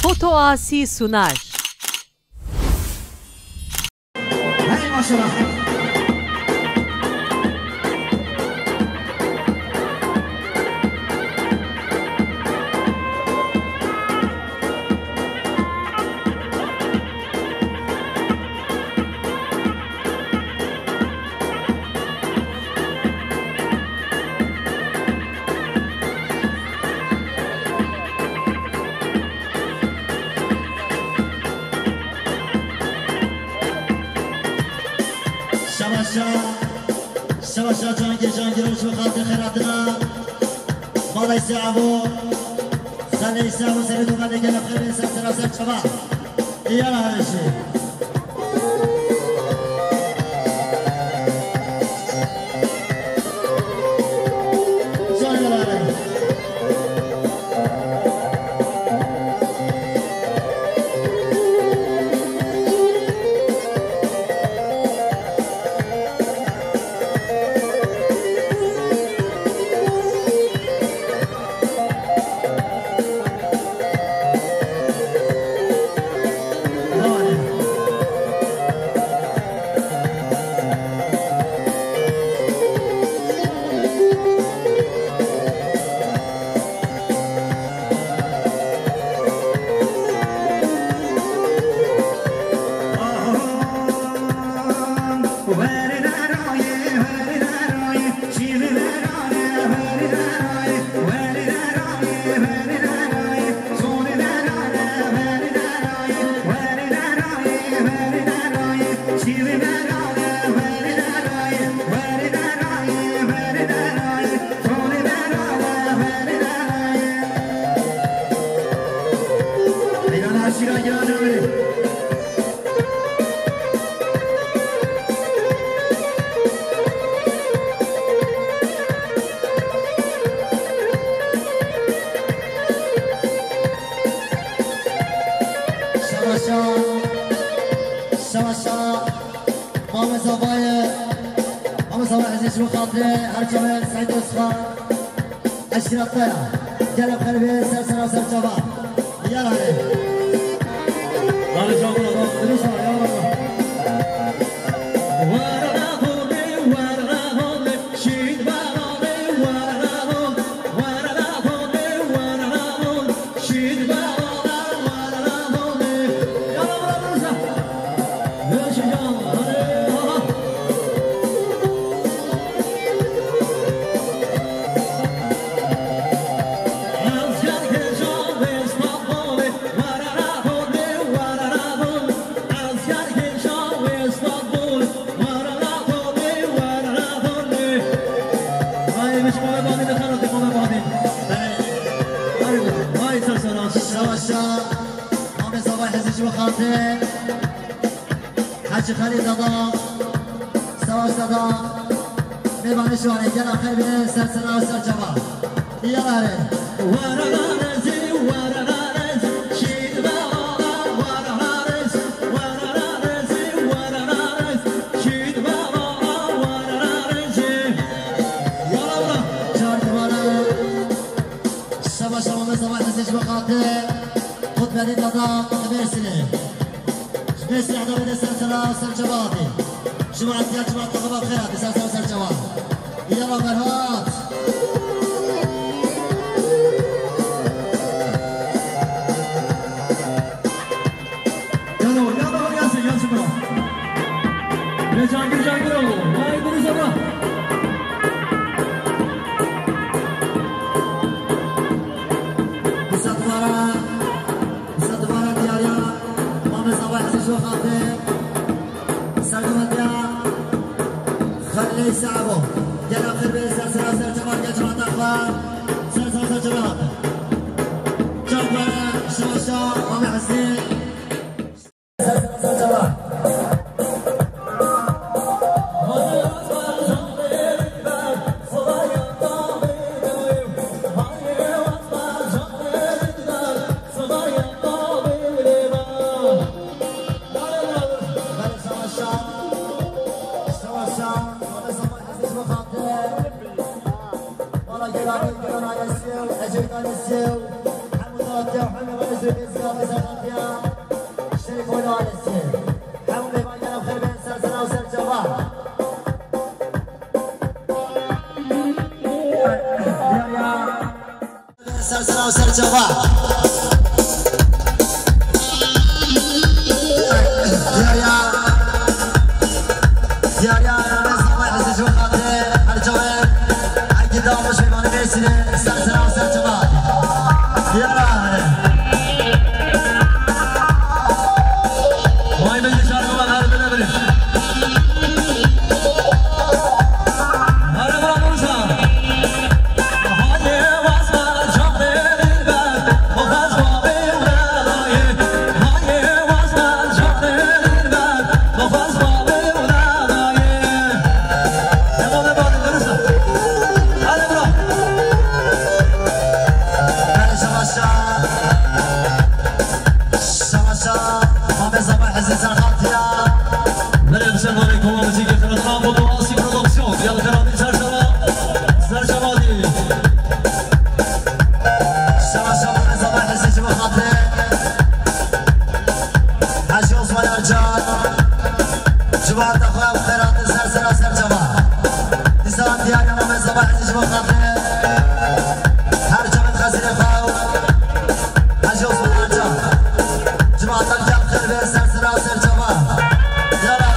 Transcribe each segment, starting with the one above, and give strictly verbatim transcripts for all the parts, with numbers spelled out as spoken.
Foto Asi sunar. Hey maşallah. Şebaşa, şebaşa Cangir, Cangir, ji xatir xêratina. Malê Sêavo, xelê Sêavo, serê dû xelê gelek xelê ser sera ser çava. Yala her şey. Şebaşa, şebaşa, Mame Zavayê, Mame Zavayê ezîz ji bo xatirê her çawa Seîd Ozxan, eşîreta ya, gelek xelbê ser sera ser çava. Yara ye. Hadi canım, hadi, hadi, hadi, hadi. Şebaşa, Mame Zavayê ezîz ji bo xatirê. Hecî Xelîl Dada, Savaş Dada, mêvanê şiwanê gela xêr bîne ser sera ser çava. Yala here. Yala bira. Çar duvara. Şebaşa Mame Zavayê ezîz ji bo xatirê. Xutbedî Dada Mêrsînê. Ji Mêrsînê heta bide ser sera ser çava hatî. Cemaat ya cemaat, xebat xêr hatî, ser sera ser çava. Yala Ferhat. Yala, yala, Yasin, Yasin bira. Ve Cangir, Cangir oğlu. Vay, bir sabah. Dîsa dubare, dîsa dubare diyariya Mame Zavayê ezîz ji bo xatirê. Serdemetiya Xelîl Sêavo. Gela xêr bê ser sera ser çava, gel cemata xwe. Ser sera ser çava. Çava, şebaşa, Mame Hesî. Serçava. Diyariya. Diyariya, Ramazan Bey, hizî ju xatirê, her çawe, egi damış mêvanê Mêrsînê, ser sera, serçava. Diyara. Vay be, şarkı var, her bile bile. Hadi bırak, vursa. Merhaba, selam aleyküm, müzik yakını, Trabzon, Asi Production, Yalı Karadeniz, Serçava, Serçava değil. Şeva şeva, Reza Bey, hizî ji bo xatirê Hacî Osman Ercan, civata xwe, xêr hatin ser sera, serçava. Dîsa diyar ya Reza Bey, hizî ji bo xatirê her çavên xezîrê xwe, Hacî Osman Ercan. Civata gel xêr be, ser sera, serçava. Yala.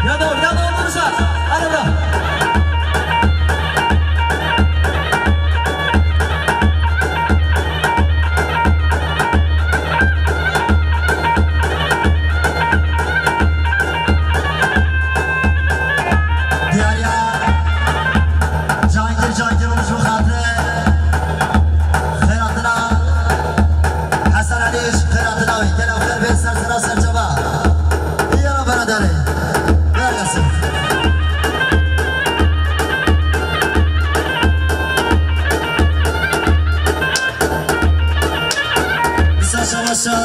Yada, yada, dursa. Hadi bırak. Diyariya Cangir, Cangir olmuş bu xatirê. Xêratina Hesen Elî, xêratina wî. Gel ew xêr bê ser sera serçava. Diyara beradarê. Neredesin? Şaşa başa.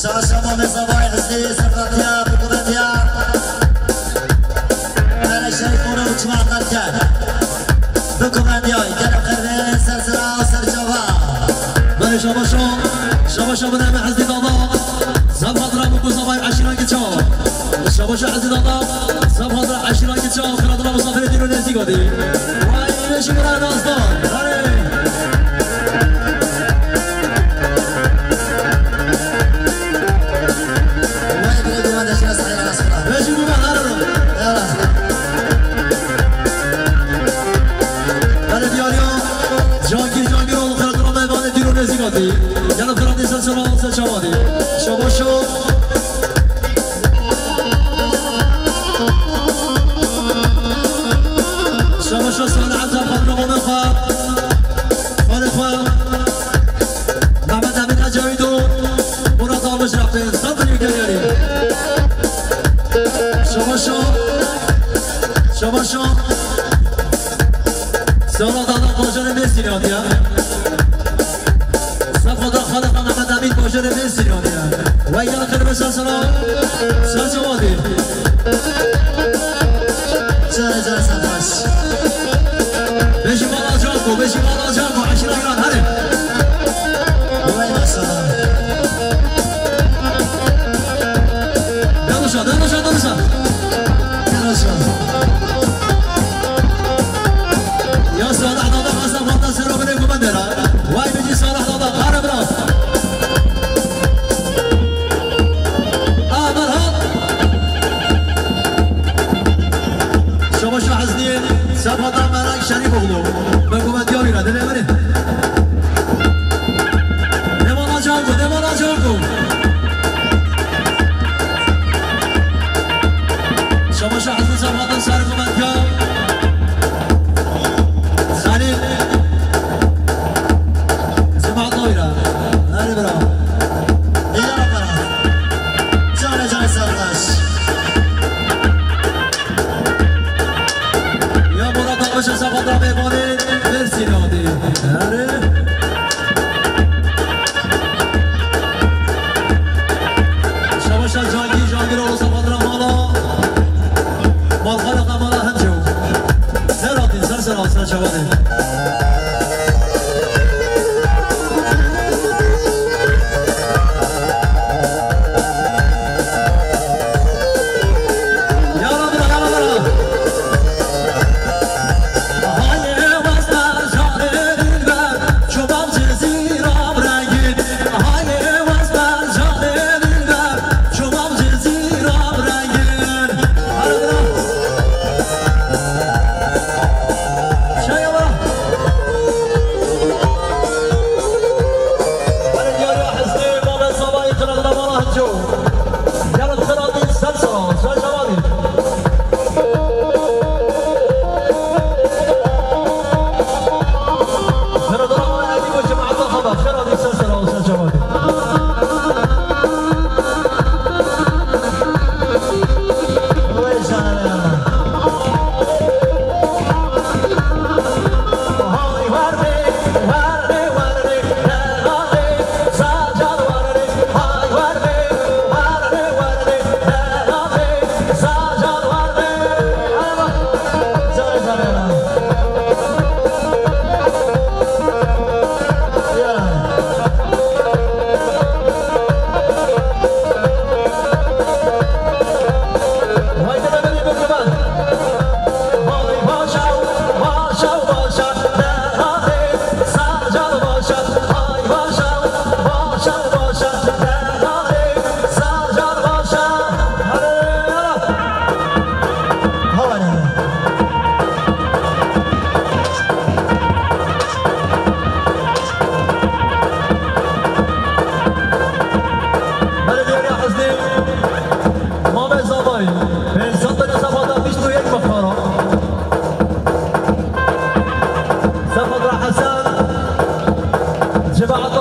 Şaşa Mamê Zavay Hizî, Serfatiya, Bikuvetiya. Melek Şerîf Xoro û Çima Terker. Bikuvetiya, gel xêr bê, ser sera, serçava. Belê, şabaşo, şabaşo, bineme Hizî Dada. Zafatra Bikû Zavay Eşîra Giça. Şabaşo Hizî Dada. Zafatra Eşîra Giça. Xêratina misafirê dîro nêzîk hatî. Vay, beşî bira nasdan. Hadi. Vay, bira, bira, deşira sayra nasdan. Beşî bira, hadi. Yala. Hadi diyariya. Cangir, Cangir oğlu, xêratina mêvanê dîro nêzîk hatî. Gel xêratî ser sera, serçava dî. Şabaşo. Şabaşo Salih Ata, Fadil Omer Xwa. Fadil Xwa. Mehmet Emin Ecevît û Murat Almış Raftên. Santri Geliyorî. Şabaşo. Şabaşo. Sala Dada bajarê Mêrsînê hatiye. Safa da Xaliq Mehmet Emin bajarê Mêrsînê hatiye. Vay ya xêr be ser sera. Ser cevadî. Çare çare serbaş. Beşî bala Canko, beşî bala Canko. Eşîra Yunan, hadi. Vay maşallah. Danışa, danışa, danışa. Danışa. Ya Salih Dada, Hasan Fatma, Sero bile kumandera. Vay bici Salih Dada, hadi bırak. Aa, merhaba. Şabaşa Hizniye, Sefada Merak Şerifoğlu. Ben kumandiyavira, dile beni. Devam Acango, devam Acango. Şabaşa Hizniye, Sefada Sarı Kumandiya. Salih. Cemaat Noyra. Hadi bravo. İyi yapar. Canı canı sardaş. Ya Murat Albaş'a sapata meyvanê Mersin hadi. Hadi. Şabaşa Cangîr, Cangîr oğlu sapatına mala. Malxana da mala hem çew. Ser atın, ser ser al, ser çavatın. Yala bira, yala bira. Hayê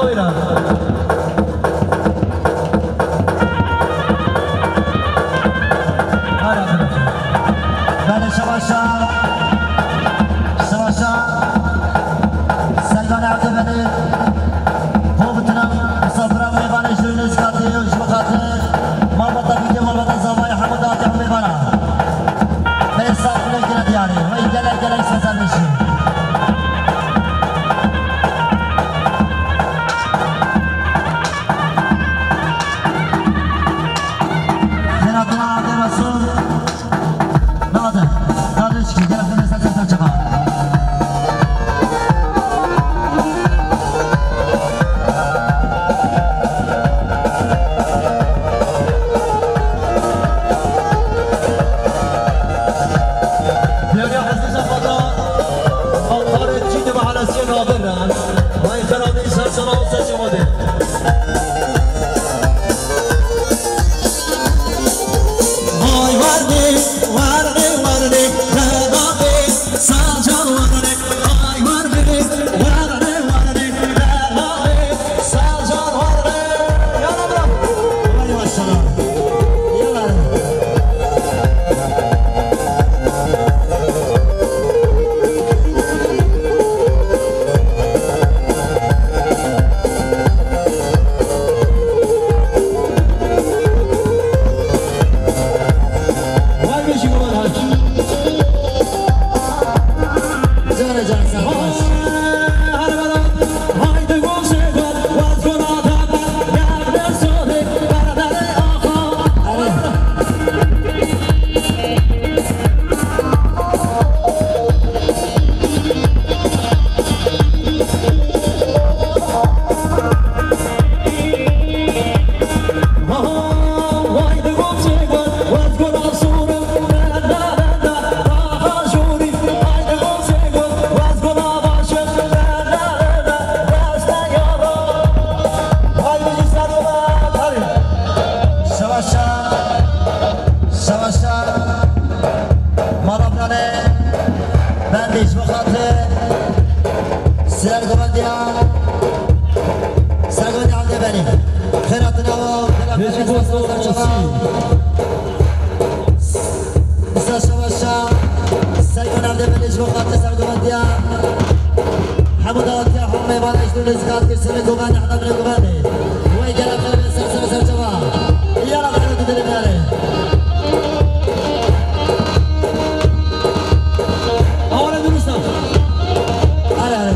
Buyurun. Belê şebaşa, şebaşa, Selman Evde Belê, xwe bitinim, misafira mêvanê ji nêzîkatê û ji bo xatir malbata bîdê, malbata zavayê hemû dawetê hemû mêvana. Mêr sax bile gire diyarê, wey gelek gelek seser bişî. Xêratina Adê Resul. Nade. Nade şikî, gelek bine ser ser çaqa. Diyariya Hezî Zefata, Ankarê Çînê Mahallesiyê Nadir e. Vay xeradî ser sena û sesê Adê. Ay werdê, werdê, werdê, werdê, sacan werdê. Ay werdê, werdê, werdê, werdê, sacan werdê. Yala bırak. Hadi maşallah. Yala. Şebaşa, şebaşa, mala binane, bendî ji bo xatir, sergovendiyan, sergovendiyan de benî. Xêratina we, Hêjî Bozo, Osî. Îsa şebaşa, sergovendiyan de benî ji bo xatir sergovendiyan. Hemû dawetiya hemû mêvanê ji nû lê zikat kir, sene govendê, heta binê govendê. Wey gelek xelbê ser, ser, ser çava. Yala xelbê tu dilê me are. Are durust e. Are, are.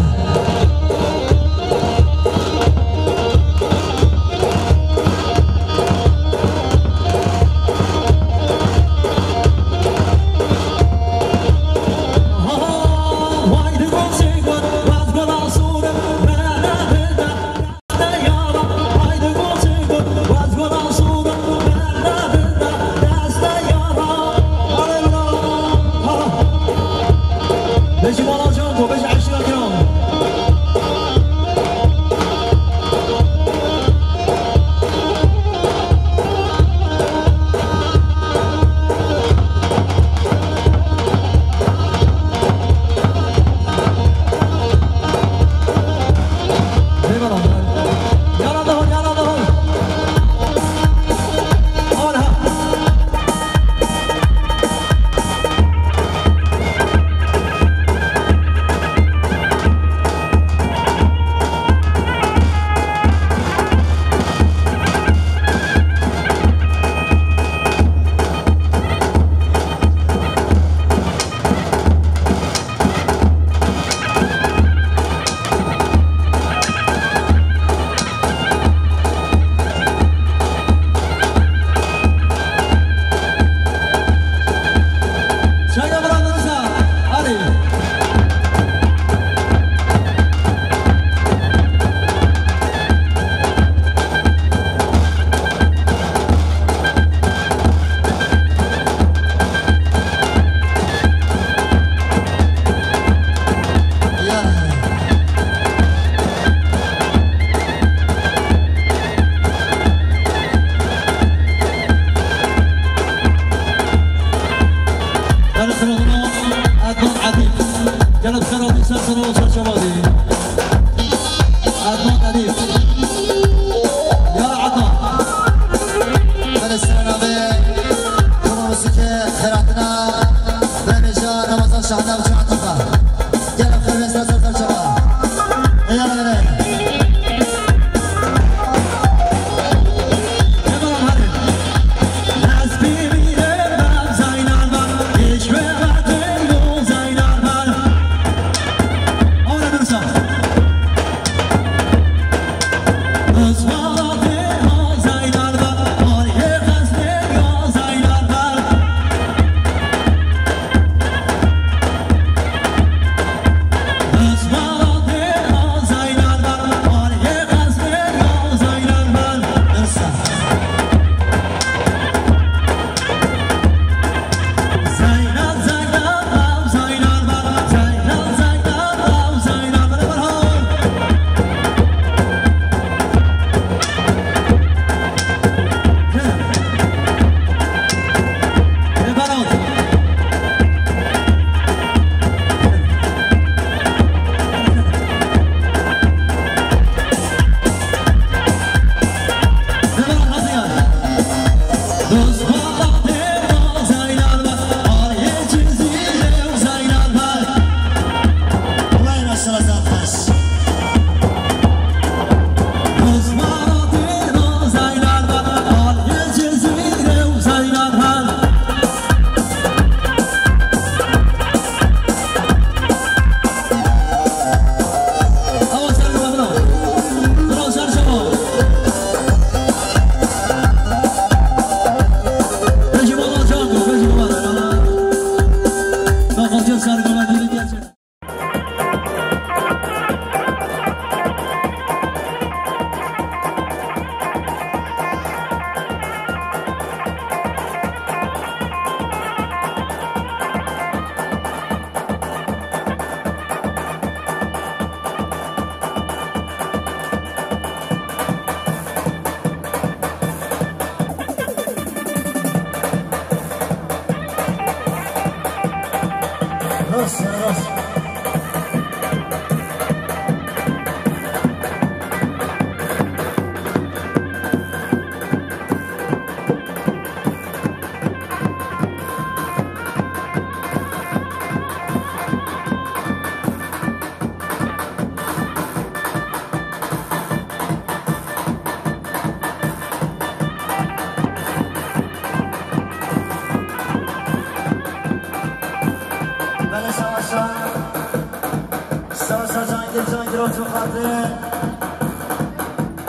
Giroç û xatirê.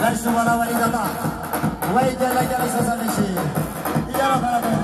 Beş numara Welîd Ata. Welîd gel, gel, gel, Sazan Beşî. Diyara beraber.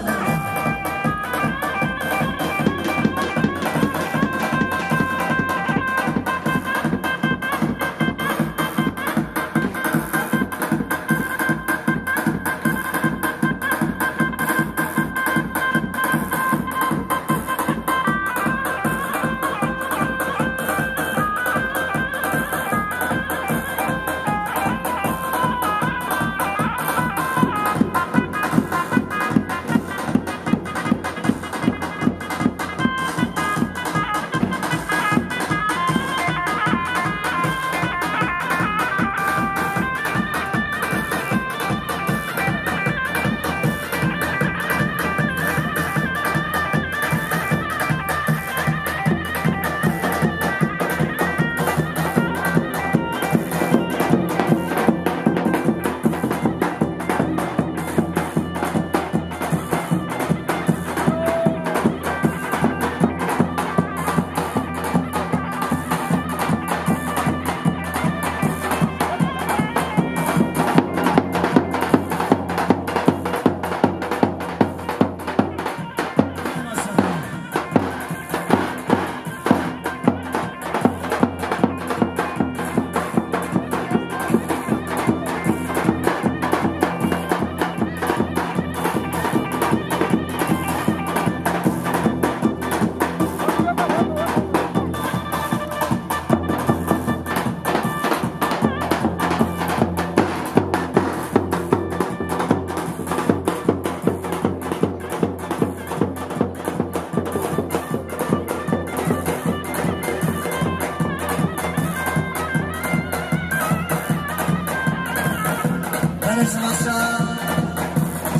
Belê, şaşa,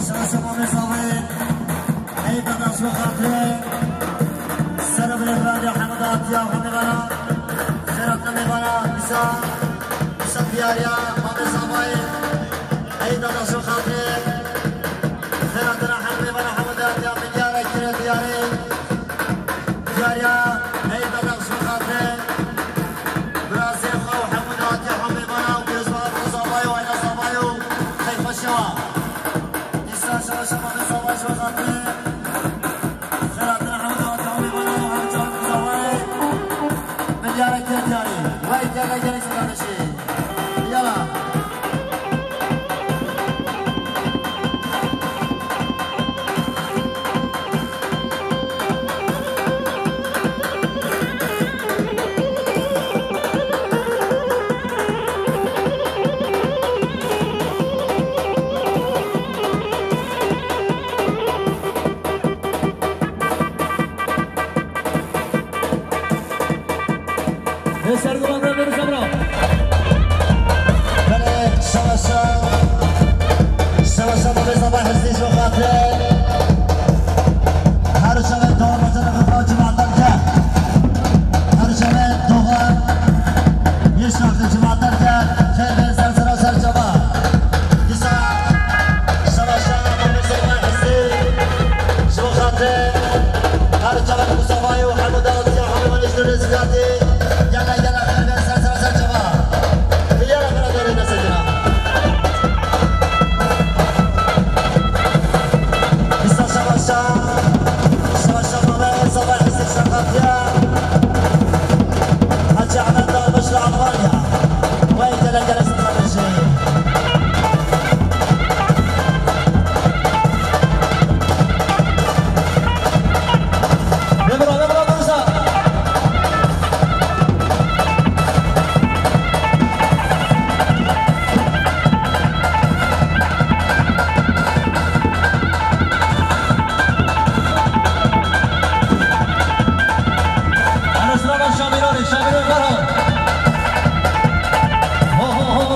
şaşa Mamê Zavê, ey dada ji bo xatirê, ser û bilê birandê hemû datiya, hemû mêvana, xêratna mêvana, mîza, mîza diyariya, Mamê Zavayê, ey dada ji bo xatirê, xêratna hemû mêvana, hemû datiya, milyara kire diyarê. Diyariya, ey belê ji xatirê birazê xwe û hemû datiya hemû mêvana û pêrozbahê Zavayê û aîla Zavayê û xeyrxweşiya wan. Dîsa şeva şeva me Zavayê ji xatirê xêratina hemû datiya hemû mêvana û her çar Zavayê milyareke diyarî. Wey gelek gelek selametçî. Yala. Lê ser gulan re, bêrî ser bira. Belê, şeva şev. Şeva şev, belê, Zavayê Hesî ji xatirê. Her şevê doğan bacana xwe cimatar ke. Her şevê doğan yê şevê cimatar ke. Xêr bên ser sera ser çava. Dîsa şeva şev, belê, Zavayê Hesî. Ji bo xatirê her çavek Mustafayê û hemû dawetiya hemû min ji rêzî hatî. Gele, gele, xêr be, ser, ser, ser çava. Yala beraberî nesekina. Dîsa şeva şev, şeva şev, Zavayê Hesî ji xatirê. Hacî Ehmed Darbaş li Almanya. Wey gele gele sibra bêjî. Bê bira, bê bira, bê bira. Alo, sibra Şamîranê, Şamîranê, merhaba. Ho, ho, ho.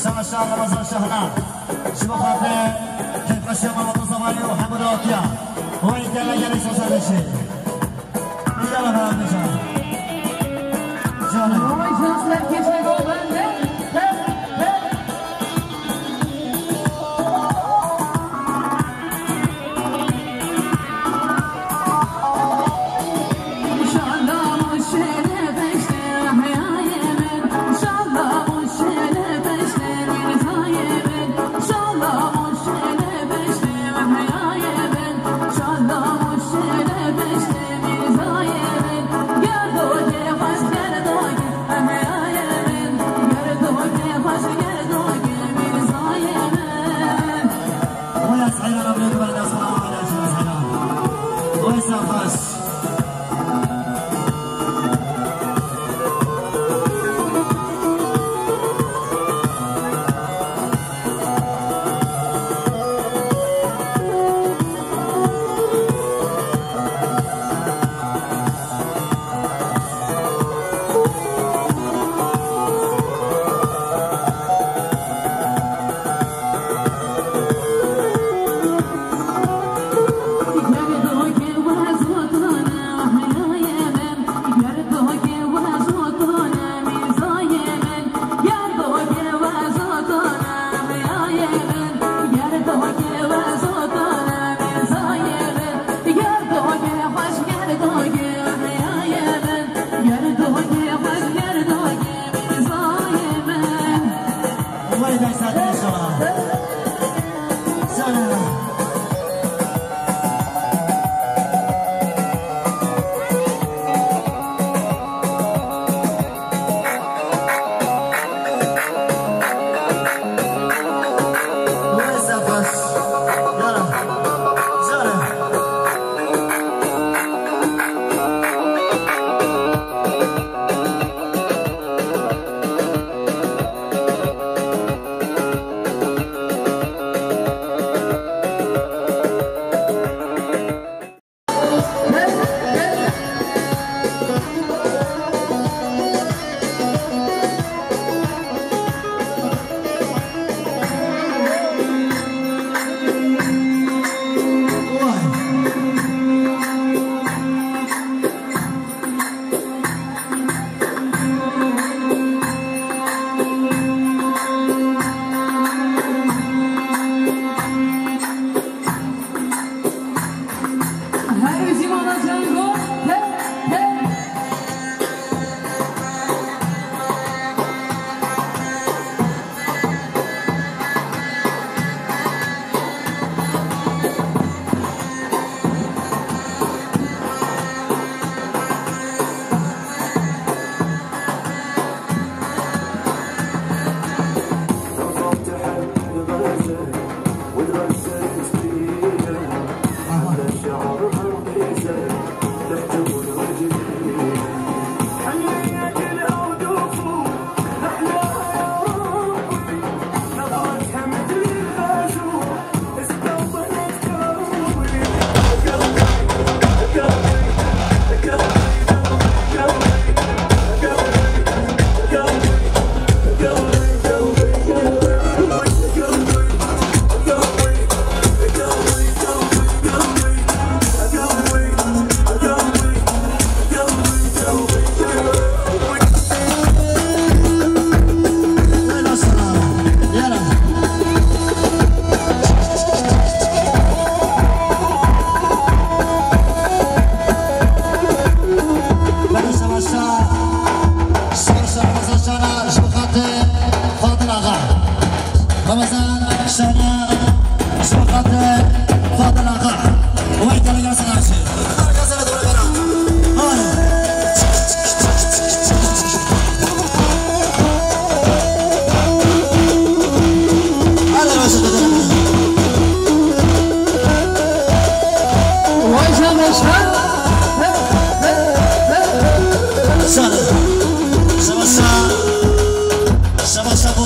Savaşa Ramazan Şahına. Ji bo xatirê kêfxweşiya Mehmet Mustafayê û Hemû Dawatiya. Wê gelek gelek sazan deşê. Yala beraber. Canım.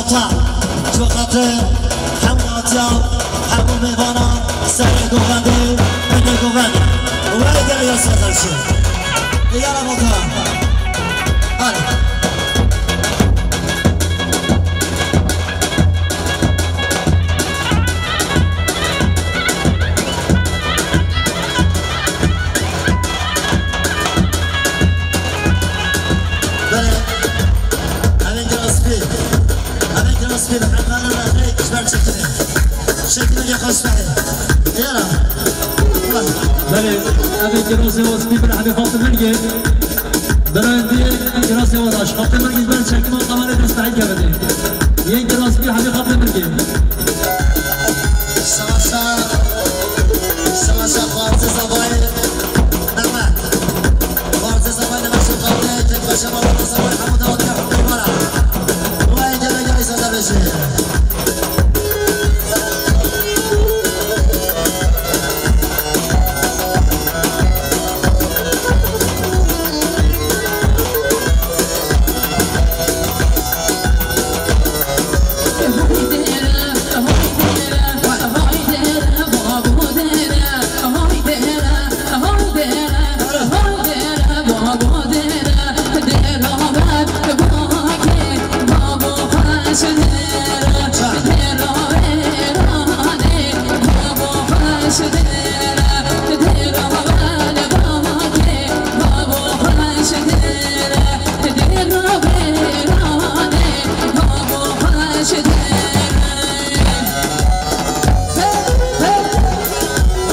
Ji bo xatir hemû hatiya, hemû mêvana, serê govendê, binde govend. Were gel ya sazan şu. Yala mota. Hadi. Belê. Evên giraspî. Evên giraspî. Evên giraspî. Belê, evê girasê wa spî bir hemî xatir min gê. Birayên dî girasê wa daş. Xatir min gê ber çekima kamerê dest behî kevin. Yên giraspî hemî xatir min gê. Savaşa, savaşa xarzê zavayê. Neme. Xarzê zavayê neme şu xatir. Tek başa bala zavayê hemû dawat ya hukûmara. Vay gele gele sazan beşi.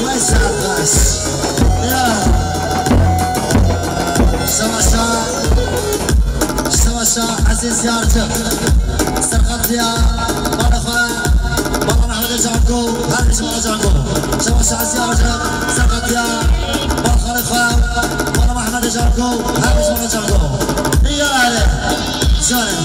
Wesa xweş. Ya. Savaşa, savaşa Ezîz Yarcı. Serqatiya, bala xwe, bala Mehmet Canko, her biş bala Canko. Savaşa Ezîz Yarcı, serqatiya, bala xwe, bala Mehmet Canko, her biş bala Canko. Ya hele. Şöyle.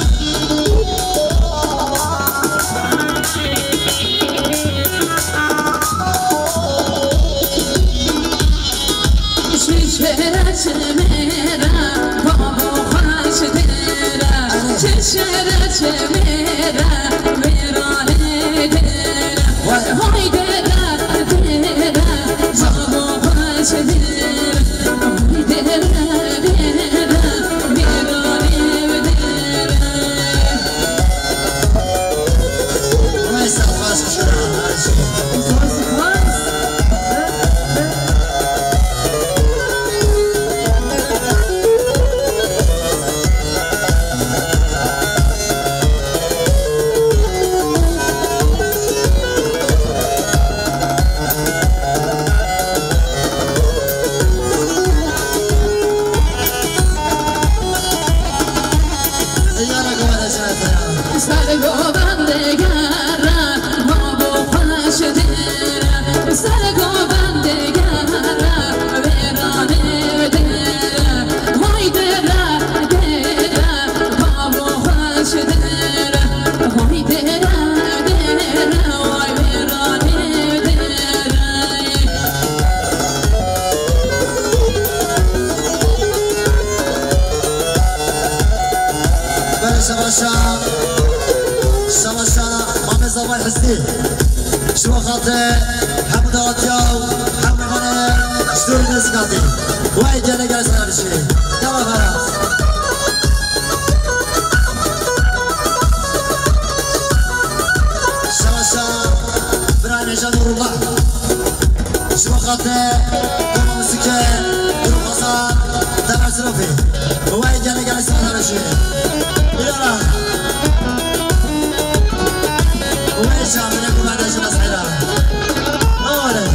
Belê savaşa, savaşa Mamê Zavay Hizbî. Ji bo xatir hemû dawetiya û hemû mêvanê ji dûrî nêzîk hatî. Wey gele gele sana dişî. Gel bak hala. Savaşa Birayê Necat Nurullah. Ji bo xatir koma muzîkê Gurûm Xezan Dever Sirofê. Wey gele gele sana dişî. Yala. Wey şamine kumanda ji Mes'ela. Ore.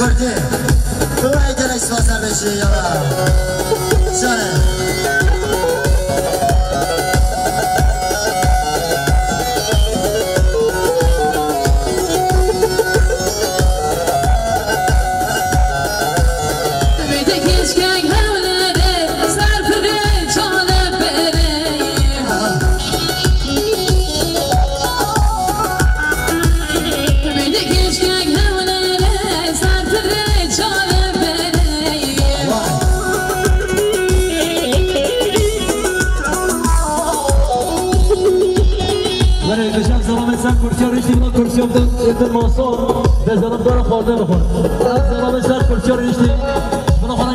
Wê gelek spas her beşî ya. Şare. Were, gişek zelamê ser kursiya riştî, buna kursiya bidin, bidin mason, de zelam dara xwardin bixwin. Zelamê ser kursiya riştî, buna xwara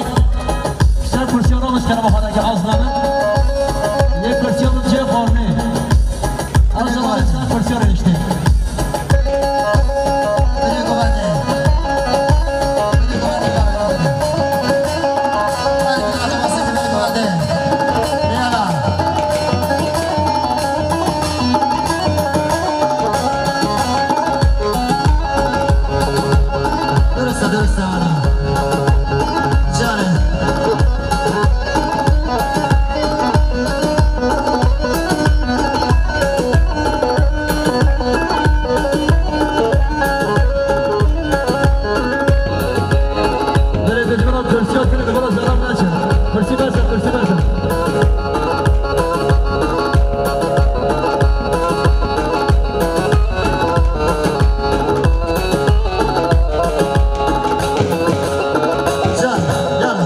ser kursiya ramiş kere xwara ki az nebe. Yê kursiya min cê xwarnê. Ew zelamê ser kursiya riştî. Durust e, durust e, ana. Canım. Berê dijmina kursiya kiri, di vira zelam neçe. Kursî berse, kursî berse. Can, yala.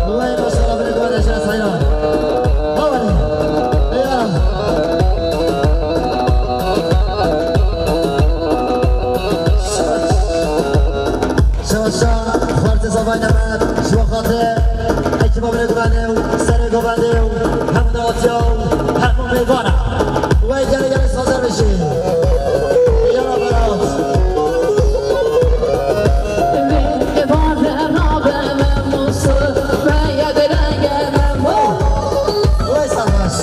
Wayne, maşallah, bile dua da şans hayran. Bawani. Eyvallah. Şaşa, xwartê zavayne me, ji bo xatir ekiba bire guvene û serê govendê û hemû dawetiya û hemû mêvana. Wey gelê gelê sazer bişî. Yala berat. Wey serbaş.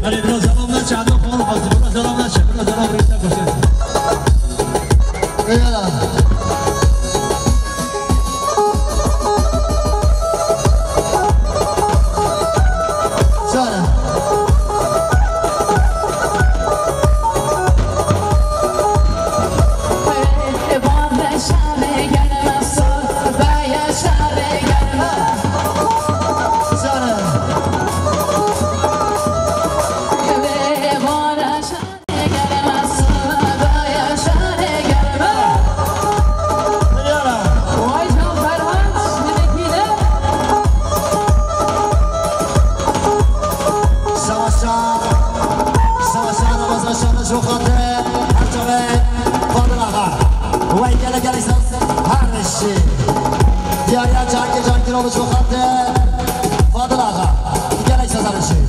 Belê, biraz devam neçe, heta xwar xwazî, biraz devam neçe, biraz devam rîse koşe. Eyvallah. Şahane. Savaşa, savaşa Ramazan Şanlı ji xatir her çavê Fadil Axa. Wey gelek gelek saz her şî. Diyariya Cahangir Cahangir oldu ji xatir Fadil Axa. Gelek saz her şî.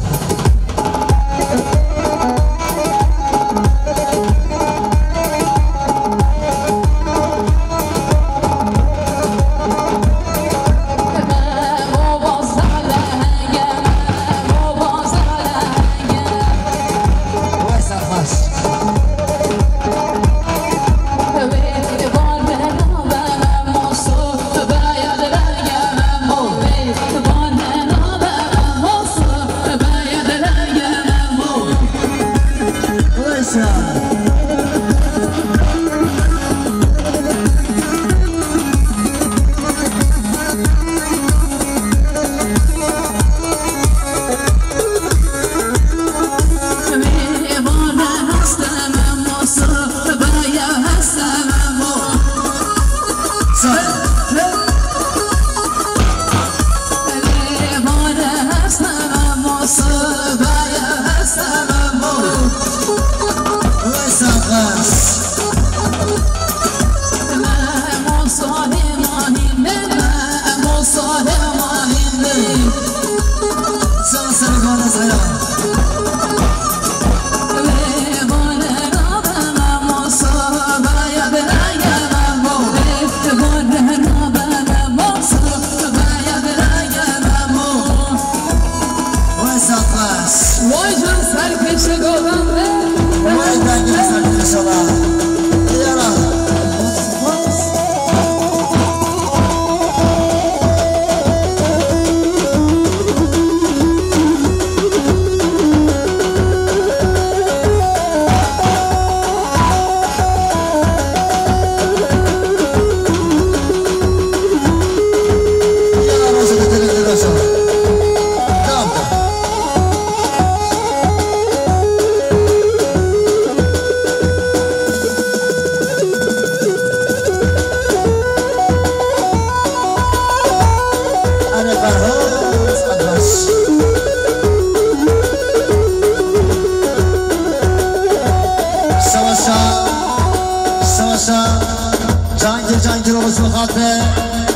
Can Girol ji xatirê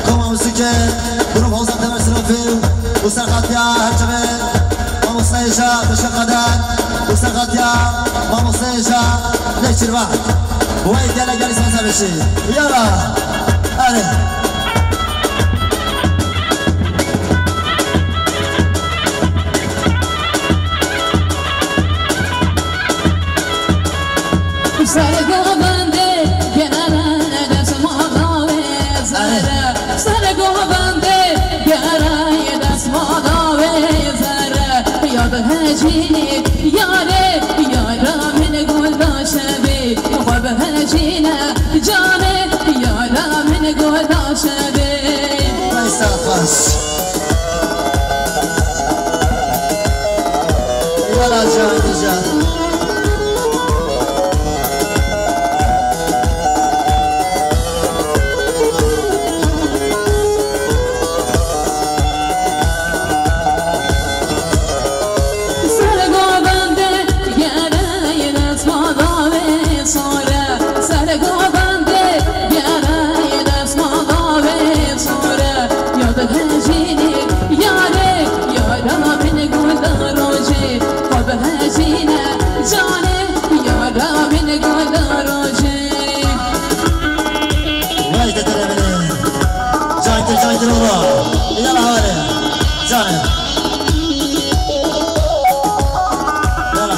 koma muzîkê, grûp Hozan Teber Sirofî û serxatiya her çavê mamoste hêja Beşir Qeder û serxatiya mamoste hêja Nêçîrvan. Wey gelek gelek sazê bişî. Yala. Erê. Ser govendê gere destmala wê zere. Ser govendê gere destmala wê zere. Yad hecînê yarê, yara min gul da şevê. Xwe bihecîne canê, yara min gul da şevê. Ay sağ ol. Yala can, can. Ser govendê gere destmala wê sore. Ser govendê gere destmala wê sore. Yad hecînê yarê, yara min gul da rojê. Xwe bihecîne canê, yara min gul da rojê. Vay dedene bile. Can gir, can gir ola. Yala hale. Canım. Yala.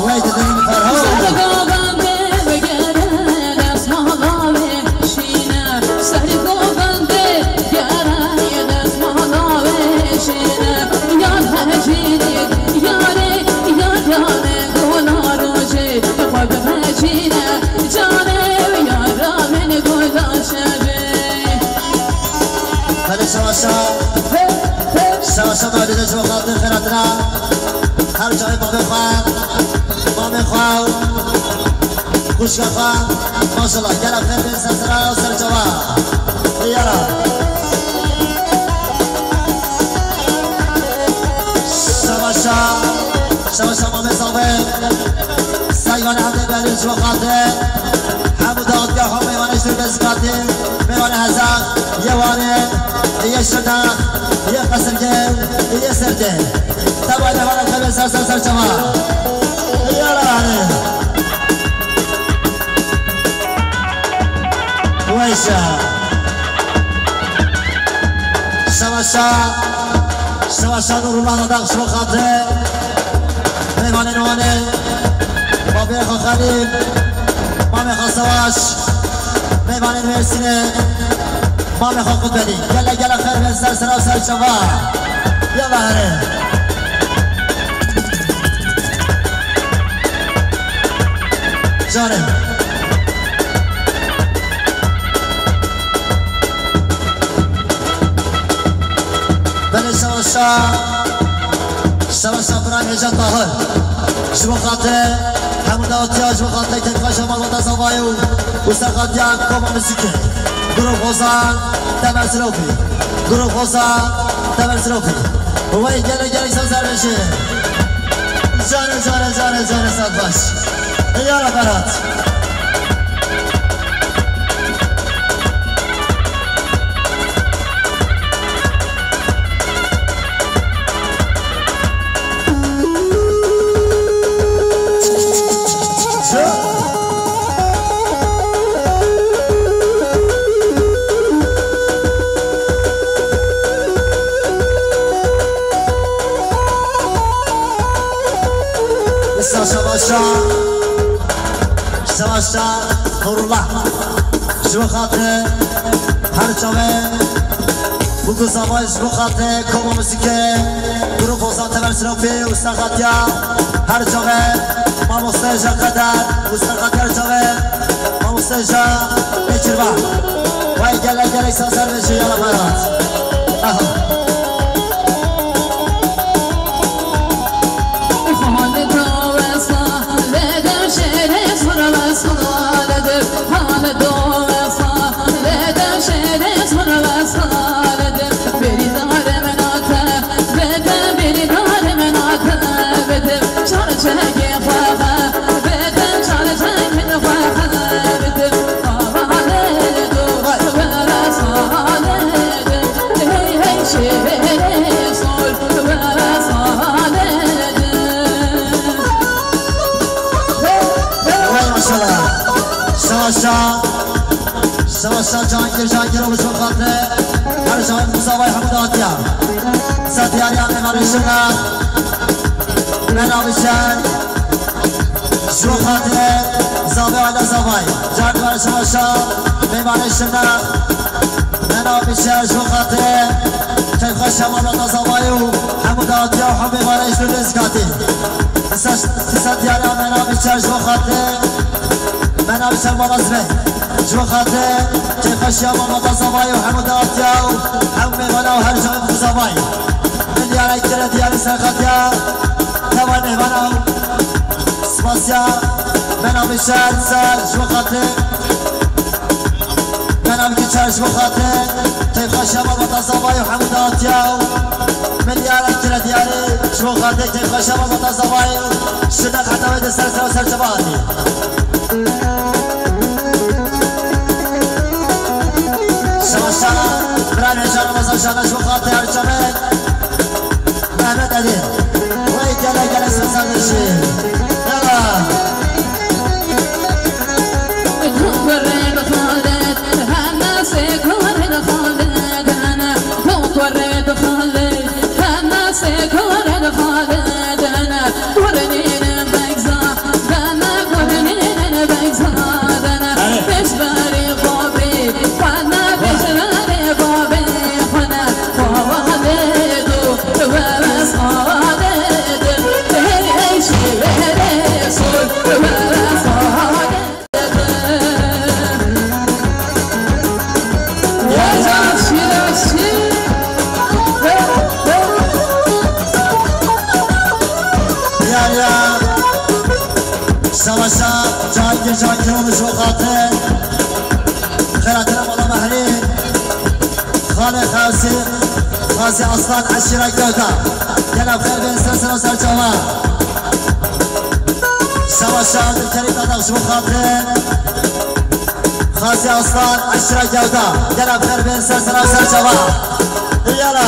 Wey dedin Ferhat. Hadi şavaşa. Şavaşa madide ji bo xatir xêratina. Her çavê babê xwe, mamê xwe, xwişka xwe. Maşallah, gelek xêr bên ser sera û ser çava. Yara. Şavaşa, şavaşa mamê Zavê. Seyvanê hemdê berî ji bo xatir. Hemû dawetgeha mêvanê ji dest katî. Mêvanê hezar, yê Wanê, yê Şirnex, yê Qesirgê, yê Sêrtê. Tevayê mêvanan xêr bên ser ser ser çava. Yara hane. Weyşa. Şevaşa. Şevaşa Nurullah Dadaq ji bo xatir. Mêvanên Wanê. Babê xwe Xelîl. Mamê xwe Sewaş. Mêvanên Mêrsînê. Mamê xwe Qutbedî. Gelek gelek xêr bên ser sera û ser çava. Yala here. Canê. Belê şevaşa. Şevaşa bira hêja Tahir. Ji bo xatirê hemû dawetiya, ji bo xatirê kêfxweşa malbata Zavayê û, û serxatiya koma muzîkê. Grûp Hozan Teber Sirofî. Grûp Hozan Teber Sirofî. Wey gelek gelek sazê bişî. Canê, canê, canê, canê, saz baş. Yala Ferhat. Şaşa başa. Şevaşa Nurullah. Ji bo xatirê her çavê Bûk û Zavayê, ji bo xatirê koma muzîkê, grûp Hozan Teber Sirofî û serxatiya her çavê mamoste Jean Qeder û serxatiya her çavê mamoste Jean Nêçîrvan. Wey gelek gelek sazê bişî yala Ferhat. Aha. Şa, şa, şa, Cangir, Cangir, û ji xatir her can Muzavay hemû datiya. Sa diyariya mêvanê şina, mena bişer, ji xatir zavê ala zavay. Can ver şa, şa, mêvanê şina, mena bişer, ji xatir keyfxweşiya malbata zavay û hemû datiya û hemû mêvanê ji dizkatî. Disa, disa diyariya mena bişer, ji xatir Mena bişer mala zive. Ji bo xatir kêfxweşiya malbata zavayê û hemû datiya û hemû mêvana û her cihê bi zavayê. Min diyarek kire diyarî serxatiya teva mêvana û spasiya mena bişer ser ji bo xatir mena bikî çer ji bo xatir kêfxweşiya malbata zavayê û hemû datiya û min diyarek kire diyarî ji bo xatir kêfxweşiya malbata zavayê û şiddet heta wê de ser ser û ser çava hatî. Şaşa, bira Necan Ramazan Şaşa ji bo xatir her çamek. Mehmet Edî. Wey gele gele sesler dişi. Yala. Şaşa, Cahangir Cahangir olmuş o xatir. Xeratına mala Mehri. Xalê Xazî, Xazî Aslan, eşîra Gewda. Gel ev xêr bên ser ser ser çava. Şaşa, Abdülkerim Dadak ji bo xatir. Xazî Aslan, eşîra Gewda. Gel ev xêr bên ser ser ser çava. Yala.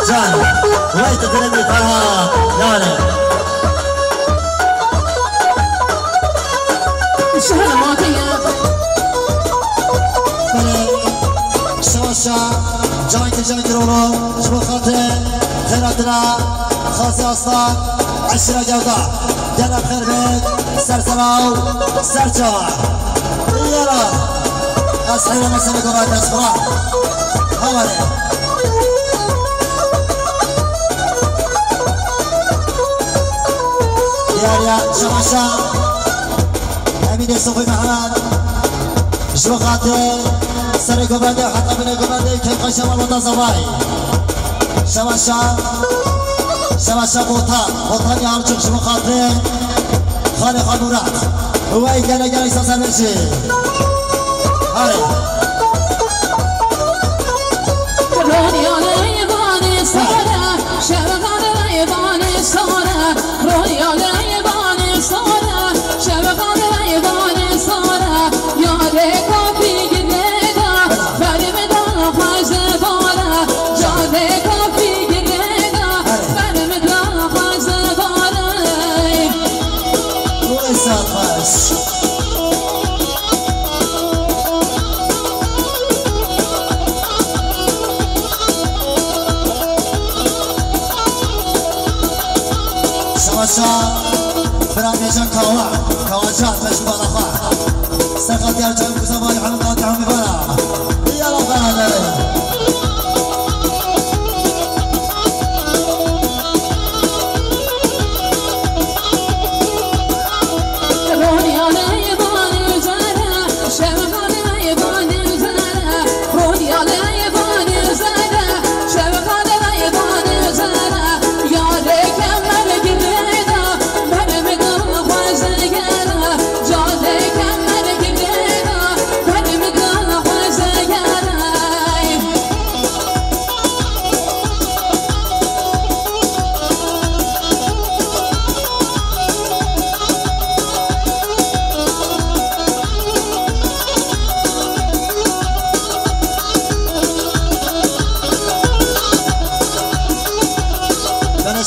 Can, wey tu dilê min Ferhat, yare. Belê, şaşa, Cahangir Cahangir oğlu, ji bo xatir xêratina Xazî Aslan, eşîra Gewda. Gel ev xêr bin, ser sera û ser çava. Yala. Ez heyran me serê gova dest xwe. Hawarê. Diyariya Şamaşa. Emînê Soxî Mehmet. Ji bo xatir serê govendê heta binê govendê keyfxweşiya malbata zavayê. Şevaşa, Şevaşa Botan, Botan Yarçik ji bo xatirê Xalê Xan Murat. Wey gele gele îsa ser vê jî. Hayê. Ronî aleyvanê sare, şevqanê vanê sare, ronî aleyvanê sare, şevqanê vanê sare, yarê kapî girê da, ferê min da xwezê vare, carê kapî girê da, ferê min da xwezê vare. Wey saet xweş. Şaşa, bira Necan Kawa, Kawaca, Teşbala xwe. Serxatiyar Can Kuza Vay Hamdan Tahmi Bara. Yala beraber.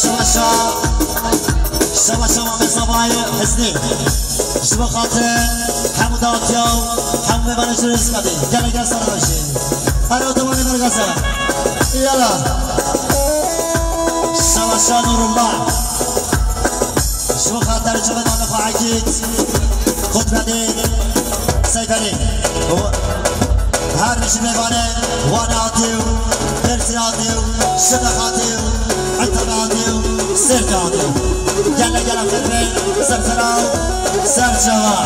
Şebaşa, şebaşa Mamed Sabayê Hiznî. Ji bo xatir hemû dawetiya û hemû mêvanê ji rêz kadê. Gelek gel sar navşê. Her otobanê mergaze. Yala. Şebaşa Nurullah. Ji bo xatir çemedana xwe Ekîd. Qutbedîn Seyferî. Her bijî mêvanê Wanê hatî û Dêrsî hatî û Şirnex hatî û Etebe hatî û Sêrtê hatî. Gele gele xidmê serfera û serçava.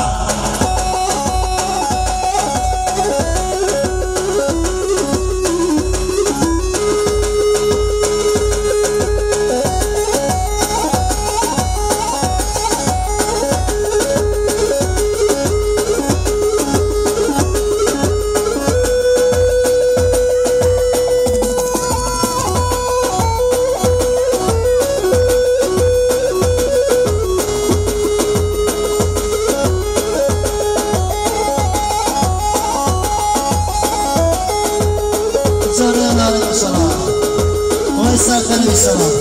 Canım, inşallah. Vay, sen benim inşallah.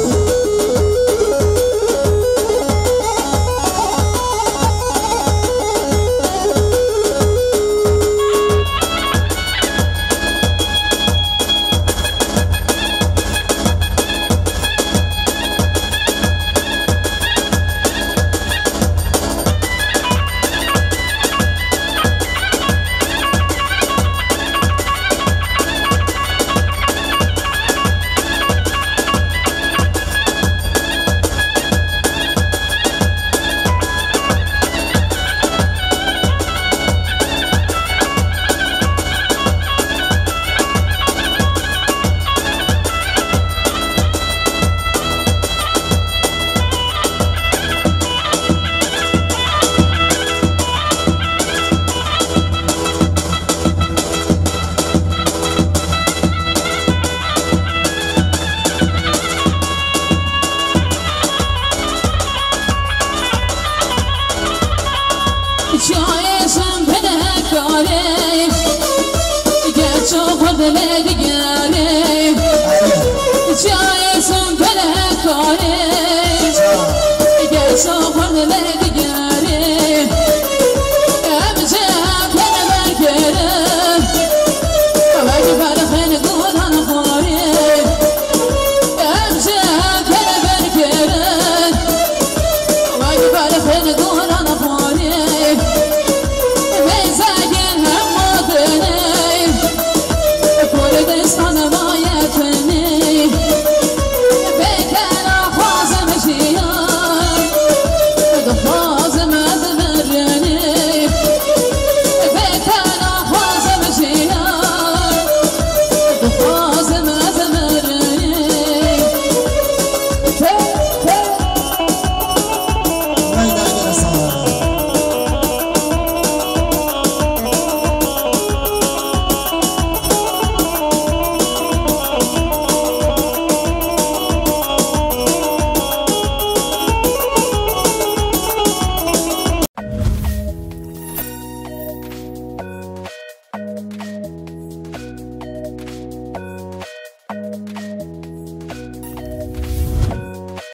Çayê şembele karê, geço xwe dilê digerê. Çayê